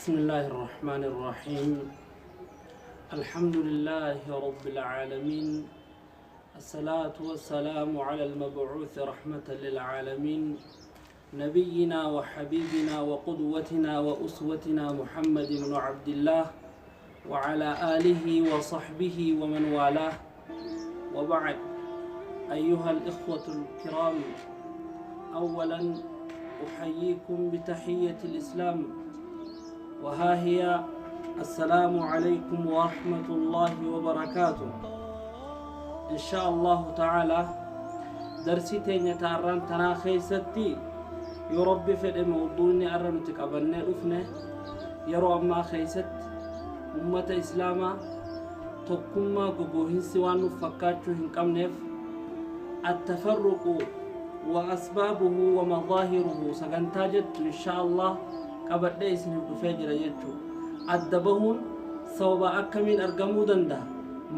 بسم الله الرحمن الرحيم. الحمد لله رب العالمين، الصلاة والسلام على المبعوث رحمة للعالمين، نبينا وحبيبنا وقدوتنا وأسوتنا محمد بن عبد الله وعلى آله وصحبه ومن والاه، وبعد. أيها الإخوة الكرام، أولا أحييكم بتحية الإسلام، وها هي: السلام عليكم ورحمة الله وبركاته. إن شاء الله تعالى درسي teenya taarraan tanaa keessatti, yoo Rabbi fedhe, mawduunni arra nuti qabannee dhufne yeroo ammaa keessatti ummata Islaamaa tokkummaa gogoohinsi waan nuuf fakkaachuu hin qabneef, التفرق وأسبابه ومظاهره sagantaa jettu إن شاء الله qabadhee isiniif dhufee jira jechuu. Adda bahuun sababa akkamiin argamuu danda'a?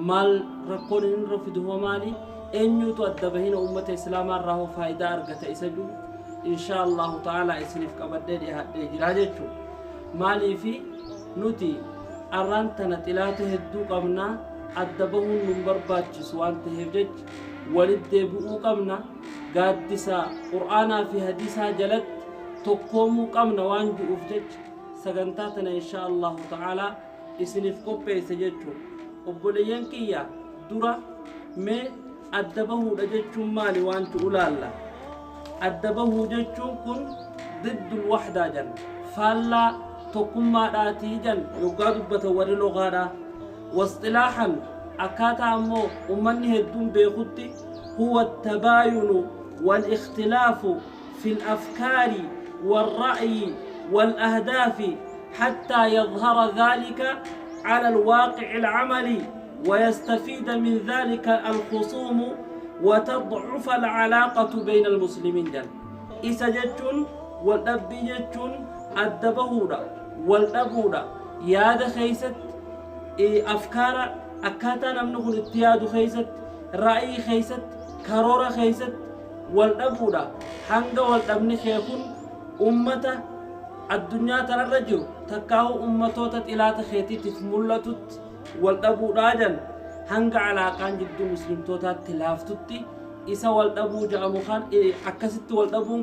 Maal rakkoon inni irra fidu hoo maali? Eenyutu adda bahina ummata Islaamaa irraa hoo faayidaa argata isa jiru إن شاء الله تعالى isiniif qabadhee dhiyaadhee jira jechuu. Maaliifi nuti arraan tana xilaata hedduu qabnaa, adda bahuun nun barbaachisu waan ta'eef jecha walit deebi'uu qabna, gaaddisa Qur'aanaa fi hadiisaa jalatti tokkoomuu qabna waan ji'uuf jecha sagantaa tana إن شاء الله تعالى isiniif qopheesse jechuu. Obboleeyyan kiyya, dura mee adda bahuudha jechuun maali waan ji'u laalla. Adda bahuu jechuun kun ضد الوحدة jan, faallaa tokkummaadhaatii jan yoggaa dubbatan warri logaadhaa. واصطلاحا, akkaataa ammoo ummanni hedduun beekutti, هو التباين والاختلاف في الأفكار والرأي والأهداف حتى يظهر ذلك على الواقع العملي ويستفيد من ذلك الخصوم وتضعف العلاقة بين المسلمين jan. Isa jechuun waldhabbii jechuun adda bahuudha, wal dhabuudha, yaada keeysatti, afkaara akkaataa namni kun itti yaadu keeysatti, ra'yii keeysatti, karoora keeysatti wal dhabuudha, hanga wal dhabni kee kun ummata addunyaa tanarra jiru takkaahu ummatoota xilaata keetiitiif mul'atutti wal dhabuudhaa jan, hanga alaaqaan jidduu muslimtootaatti laaftutti isa wal dhabuu jedhamu kan akkasitti wal dhabuun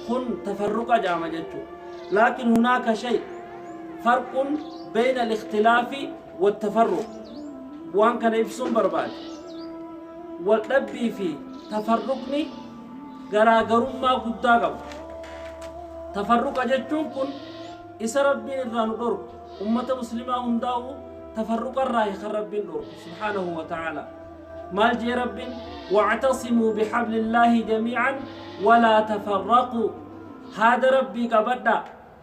kun tafarruqa jedhama jechuudha. لكن هناك شيء، فرق بين الاختلاف والتفرق. Waan kana ibsuun barbaade, wal dhabbii fi tafarruqni garaagarummaa guddaa qabu. Tafarruqa jechuun kun isa Rabbiin irraa nu dhorku, ummata Muslimaa hundaa'u tafarruqa irraa kan Rabbiin dhorku سبحانه وتعالى. Maal jee Rabbiin? واعتصموا بحبل الله جميعا ولا تفرقوا. Haada Rabbii qabadha,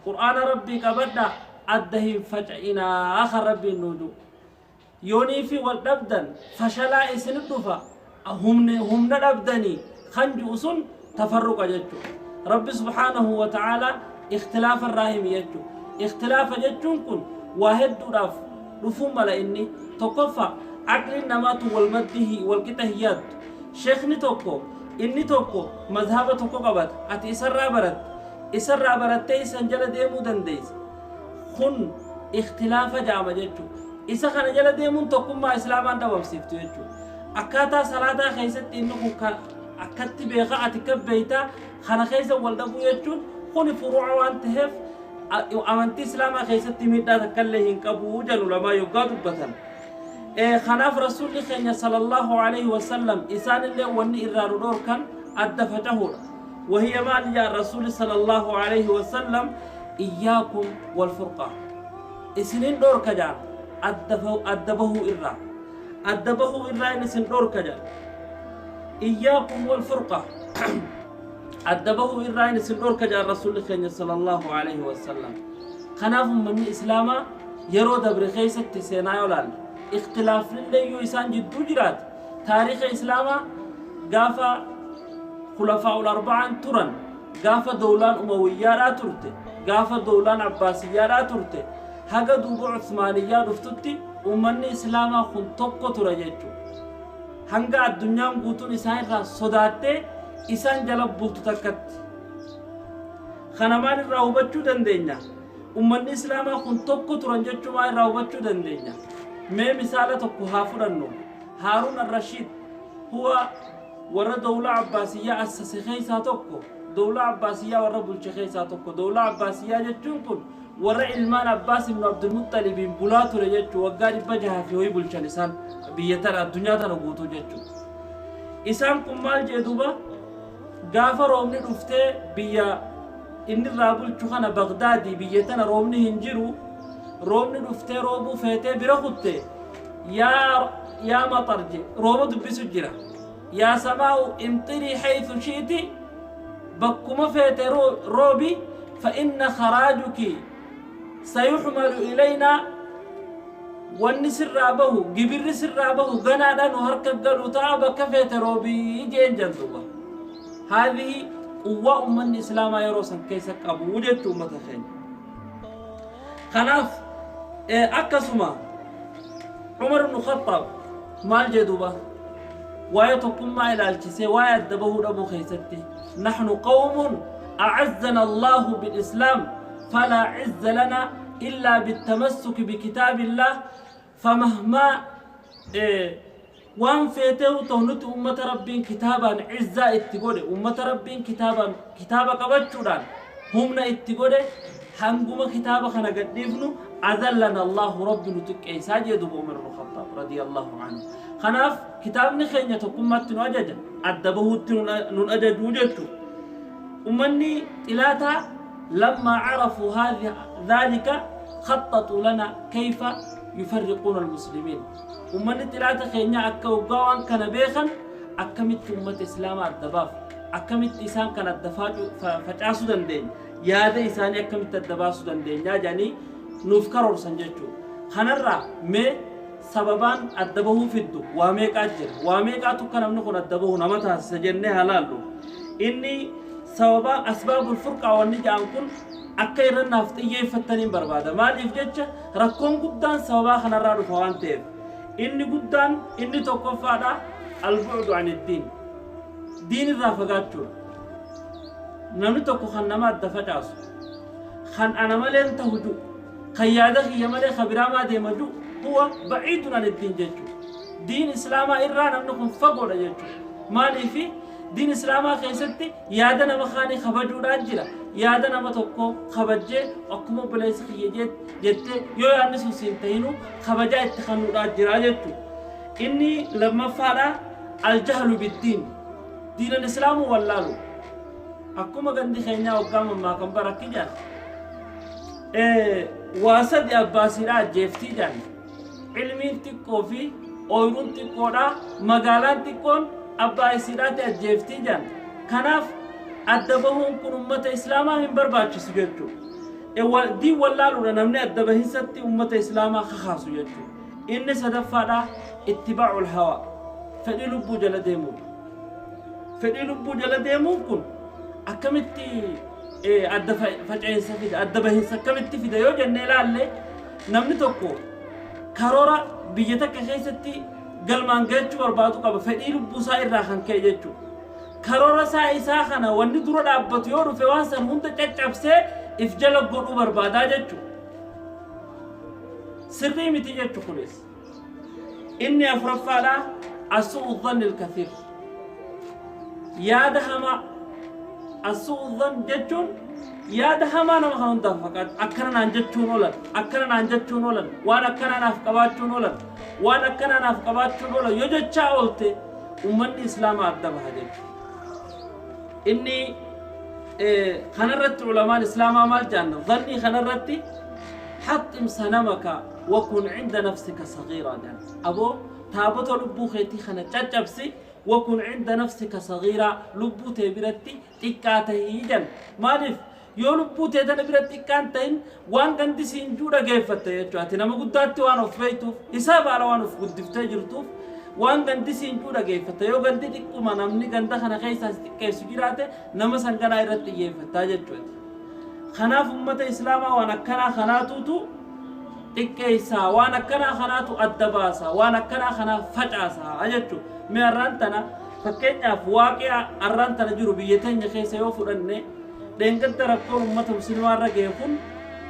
Qur'aana Rabbii qabadha, adda hin faca'inaa kan Rabbiin nuudu. Yoonii fi wal dhabdan fashalaa isin dhufa, humna dhabdanii kan ji'u sun tafarruqa jechuudha. Rabbi سبحانه وتعالى ikhtilaafa irraa himi jechuudha. Ikhtilaafa jechuun kun waa hedduudhaaf dhufuu mala. Inni tokkoffaa, aqliin namaatu wal maddii wal qixa hin yaaddu. Sheekni tokko, inni tokko mazhaba tokko qabata, ati isarraa baratte, isarraa barattee isan jala deemuu dandeessa. Kun ikhtilaafa jedhama jechuudha. Isa kana jala deemuun tokkummaa Islaamaan dhabamsiiftu jechuudha. Akkaataa salaataa keessatti inni kun akkatti beeka, ati akka beeytaa, kana keessa wal dhabuu jechuun kuni furuuca waan ta'eef amantii Islaamaa keessatti miidhaa takkallee hin qabu jedhu lamaa yoggaa dubbatan. Kanaaf Rasuulli keenya صلى الله عليه وسلم isaanillee wanni irraa nu dhorkan adda facahuudha. وهي maal yaa Rasuulli صلى الله عليه وسلم? إياكم والفرقة, isinin dhorka jaan adda bahuu irraa, adda bahuu irraa inni isin dhorka jaan. إياكم والفرقة, adda bahuu irraa inni isin dhorka jaan Rasuulli keenya صلى الله عليه وسلم. Kanaaf ummanni Islaamaa yeroo dabre keessatti seenaa yoo laalle, ikhtilaafnillee yoo isaan jidduu jiraate, taariika Islaamaa gaafa خلفاء الأربعة turan, gaafa dowlaan Umawiyyaadhaa turte, gaafa dowlaan Abbaasiyyaadhaa turte, haga duuba Cusmaaniyyaa dhuftutti ummanni Islaamaa kun tokko ture jechuudha. Hanga addunyaan guutuun isaan irraa sodaattee isaan jala bultu takkatti. Kana maal irraa hubachuu dandeenya? Ummanni Islaamaa kun tokko turan jechuu maa irraa hubachuu dandeenya? Mee misaala tokko haa fudhannu. Haaruun Ar-Rashiid huwa warra dowlaa Abbaasiyyaa assase keessaa tokko. Dowlaa Abbaasiyyaa warra bulche keessaa tokko. Dowlaa Abbaasiyyaa jechuun kun warra ilmaan Abbaas ibnu Abdulmuxxalibiin bulaa ture jechuu. Waggaa 600 fi hoyi bulchan isaan biyya tana, addunyaa tana guutuu jechuu. Isaan kun maal jee duuba? Gaafa roobni dhuftee biyya inni irraa bulchu kana, Bagdaadii, biyya tana roobni hin jiru, roobni dhuftee roobuu feetee bira kutte, "Yaa yaa maxar" je, rooba dubbisu jira. "Yaa samaa'u imxirii haythu shi'ti", bakkuma feete roobi, "fa inna kharaajuki sayuhmalu ilaynaa", wanni sirraa bahu, gibirri sirraa bahu ganaadha nu harka galu ta'a, bakka feete roobii jeen jan duuba. Haadhihi quwwaa ummanni Islaamaa yeroo san keessa qabu jechuu ummata keenya. Kanaaf akkasuma Umar ibn Khattaab maal jee duuba waa'ee tokkummaa ilaalchisee, waa'ee adda bahuu dhabuu keessatti? "Naxnu qawmun أعزنا الله بالإسلام، فلا عز لنا إلا بالتمسك بكتاب الله، فمهما waan feeteehu ta'u, nuti ummata Rabbiin kitaabaan izzaa itti godhe, ummata Rabbiin kitaabaan, kitaaba qabachuudhaan humna itti godhe, hanguma kitaaba kana gadhiifnu أذلنا الله, Rabbi nu xiqqeessaa" jee duuba Umar ibn Khattaab رضي الله عنه. Kanaaf kitaabni keenya tokkummaatti nu ajaja, adda bahuutti nun ajajuu jechuu. Ummanni xilaataa لما عرفوا هذه ذلك خططوا لنا كيف يفرقون المسلمين. Ummanni xilaata keenya akka waggaa waan kana beekan, akkamitti ummata Islaamaa adda baaf, akkamitti isaan kan adda facaasuu dandeenya, yaada isaanii akkamitti adda baasuu dandeenya jedhanii nuuf karoorsan jechuudha. Kanarraa mee sababaan adda bahuu fiddu waa meeqaa jira? Waa meeqaatu akka namni kun adda bahu nama taasisa jennee halaallu. Inni sababa أسباب الفرقة wanni jedhan kun akka irra naaf xiyyeeffattaniin barbaada. Maaliif jecha, rakkoon guddaan sababaa kanarraa dhufa waan ta'eef. Inni guddaan, inni tokkoffaadha, البعد عن الدين, diin irraa fagaachuudha. Namni tokko kan nama adda facaasu, kan ana maleen tahu ju, kan yaada kiyya malee ka biraa maa deema ju, هو بعيد عن الدين jechuudha. Diin Islaamaa irraa namni kun fagoodha jechuudha. Maaliifi, diin Islaamaa keessatti yaada nama kaanii kabajuudhaan jira. Yaada nama tokko kabajjee, akkuma obboleessa kiyya jettee, yoo yaadni sun siin tahinu kabajaa itti kennuudhaan jira jechuudha. Inni lammaffaadha, الجهل بالدين, diinan Islaamuu wallaalu. Akkuma gandi keenyaa waggaa mammaakan barakki jedhan, waa sadi abbaasiidha ajjeeftii jedhan: cilmiin xiqqoo fi ooyiruun xiqqoodha, magaalaan xiqqoon abbaa isiidhaati ajjeeftii jedhan. Kanaaf adda bahuun kun ummata Islaamaa hin barbaachisu jechuudha. Diin wallaaluudha namni adda bahinsatti ummata Islaamaa kakaasu jechuudha. Inni sadaffaadha, اتباع الهوى, fedhii lubbuu jala deemuudha. Fedhii lubbuu jala deemuun kun akkamitti adda faca'insa fida, adda bahinsa akkamitti fida yoo jennee ilaalle, namni tokko karoora biyya takka keessatti galmaan gahachuu barbaadu qaba, fedhii lubbuu isaa irraa kan ka'e jechuudha. Karoora isaa kana wanni dura dhaabbatu yoo dhufe, waan san hunda caccabsee if jala godhuu barbaadaa jechuudha. Sirrii miti jechuu kunis. Inni afuraffaadha, سوء الظن الكثير, yaada hamaa. سوء الظن jechuun yaada hamaa nama kan hundaaf faqaatu, akkana naan jechuun oolan, akkana naan jechuun oolan, waan akkana naaf qabaachuun oolan, waan akkana naaf qabaachuun oolan yoo jechaa oolte, ummanni Islaamaa adda baha jechuudha. Inni kanarratti ulamaan Islaamaa maal jedhan dhannii kanarratti? "حطم صنمك وكن عند نفسك صغيرا" jedhan. Aboo, taabota lubbuu keetii kana caccabsi, وكن عند نفسك صغيرا, lubbuu tee biratti xiqqaa tahii jedhan. Maaliif, yoo lubbuu tee tana biratti xiqqaan ta'in, waan gandi siin juu dhageeffatte jechuudha. Ati nama guddaatti waan of beektuuf, isaa baala waan of guddiftee jirtuuf, waan gandi siin juu dhageeffatte. Yoo gandi xiqquma namni ganda kana keessaa si xiqqeessu jiraate, nama san ganaa irratti xiyyeeffattaa jechuudha. Kanaaf ummata Islaamaa waan akkanaa kanaatuutu xiqqeessaa, waan akkanaa kanaatu adda baasa, waan akkanaa kanaa facaasaa jechuudha. Mee har'aan tana fakkeenyaaf waaqi'a har'aan tana jiru biyya teenya keessa yoo fudhanne, dheengadda rakkoon ummata Muslimaa irra ga'e kun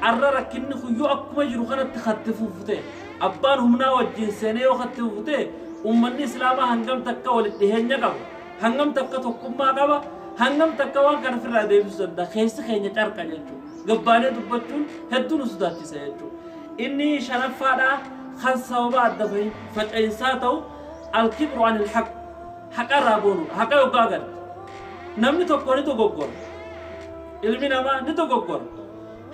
Arra rakkinni kun yoo akkuma jiru kanatti katti fufu ta'e, abbaan humnaa wajjin seenee yoo katti fufu ta'e, ummanni Islaamaa hangam takka walitti dhiheenya qaba, hangam takka tokkummaa qaba, hangam takka waan kana ofirraa deebisuu danda'a? Keessi keenya carqa jechuudha. Gabbaanee dubbachuun hedduu nu sodaachisa jechuudha. Inni shanaffaadha kan sababa adda faca'insaa ta'u alkibru anil haq, haqarraa boonuudha. Haqa yoggaa agarte, namni tokko ni dogoggora, ilmi namaa ni dogoggora,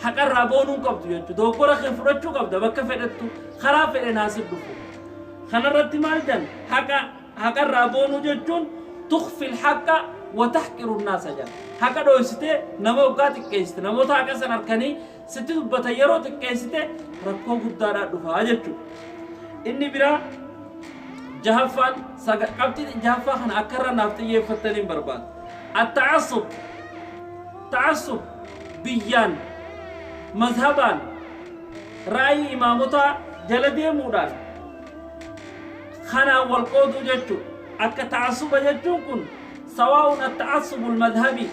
haqarraa boonuu hin qabdu jechuudha. Dogoggora kee fudhachuu qabda bakka fedhettu, karaa fedhe naasif dhufu. Kanarratti maal jedhan? Haqa haqarraa boonuu jechuun tukhfi alhaqa wa tahqiru nnaasa jedhan. Haqa dhoysitee nama hoggaa xiqqeessite, namoota haqa san harkanii sitti dubbatan yeroo xiqqeessite, rakkoo guddaadhaa dhufaa jechuudha. Inni biraa jahaffaan, qabxii jahaffaa kana akka irra naaf xiyyeeffattaniin barbaada. Atta'assub, ta'assub biyyaan, mazhabaan, ra'ayii imaamotaa jala deemuudhaan kanaan wal qooduu jechuudha. Akka ta'assuba jechuun kun sawaa'un atta'assubul madhabii,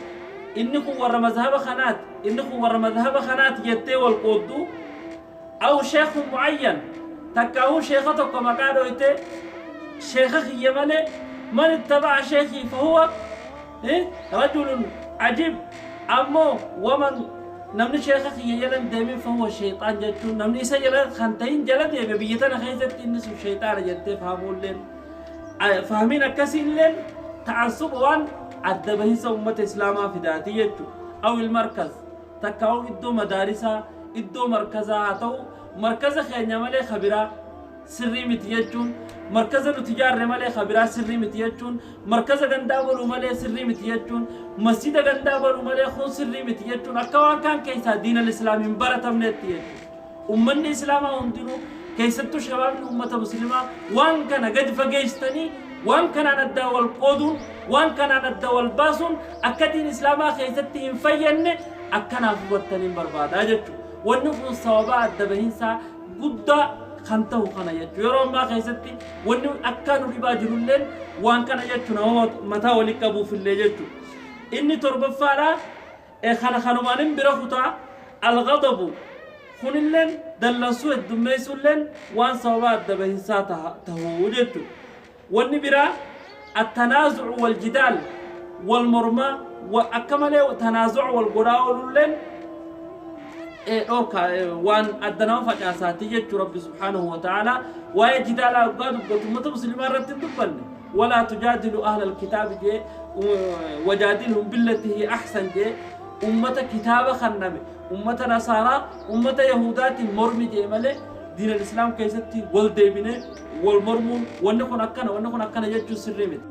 inni kun warra mazhaba kanaati, inni kun warra mazhaba kanaati jettee wal qoodduu, aw sheekun mu'ayyan, takkaahuu sheeka tokko maqaa dhoyte, sheeka kiyya malee, man ittaba'a sheekii fahuwa rajulun ajib, ammoo waman namni sheeka kiyya jala hin deemin fahuwa sheexaan jechuun, namni isa jala kan ta'in jala deeme biyya tana keessatti inni sun sheexaana jettee fahamuulleen, fahamiin akkasiilleen ta'assuba waan adda bahinsa ummata Islaamaa fidaati jechuudha. Aw ilmarkaz, takkaa'u iddoo madaarisaa, iddoo markazaa haa ta'u, markaza keenya malee kabiraa sirrii miti jechuun, markaza nuti ijaarre malee kabiraa sirrii miti jechuun, markaza gandaa baluu malee sirrii miti jechuun, masjida gandaa baluu malee kun sirrii miti jechuun, akka waan kaan keessaa diinal Islaam hin baratamneetti jechuudha. Ummanni Islaamaa hundinuu, keessattuu shabaabni ummata Muslimaa, waan kana gadi fageessitanii waan kanaan addaa wal qooduun, waan kanaan adda wal baasuun akka diin Islaamaa keessatti hin fayyanne akkanaaf hubattaniin barbaadaa jechuudha. Wanni kun sababaa adda bahinsaa guddaa kan ta'u kana jechuudha. Yeroo ammaa keessatti wanni akka nu dhibaa jirulleen waan kana jechuudha, nama mataa walii qabuufillee jechuudha. Inni torbaffaadha kana kanumaan bira kutaa alghadabu, kunilleen dallansuu heddummeessuulleen waan sababa adda bahinsaa tahuu jechuudha. Wanni biraa attanaazu'u wal jidaal, wal mormaa akka malee tanaazu'a wal godhaa oolulleen dhorka, waan adda nama facaasaati jechuu. Rabbi subhaanahu wa ta'aalaa waa'ee jidaalaa dhugaa dubbatu ummata Muslimaa irratti hin dubbanne. Walaa tujaadilu ahla alkitaabi jee, wajaadilhum billati hiya ahsan jee. Ummata kitaaba kanname, ummata Nasaaraa, ummata Yahudaatiin mormi jee malee, diinal Islaam keessatti wal deebinee wal mormuun, wanni kun akkana, wanni kun akkana jechuun sirrii miti.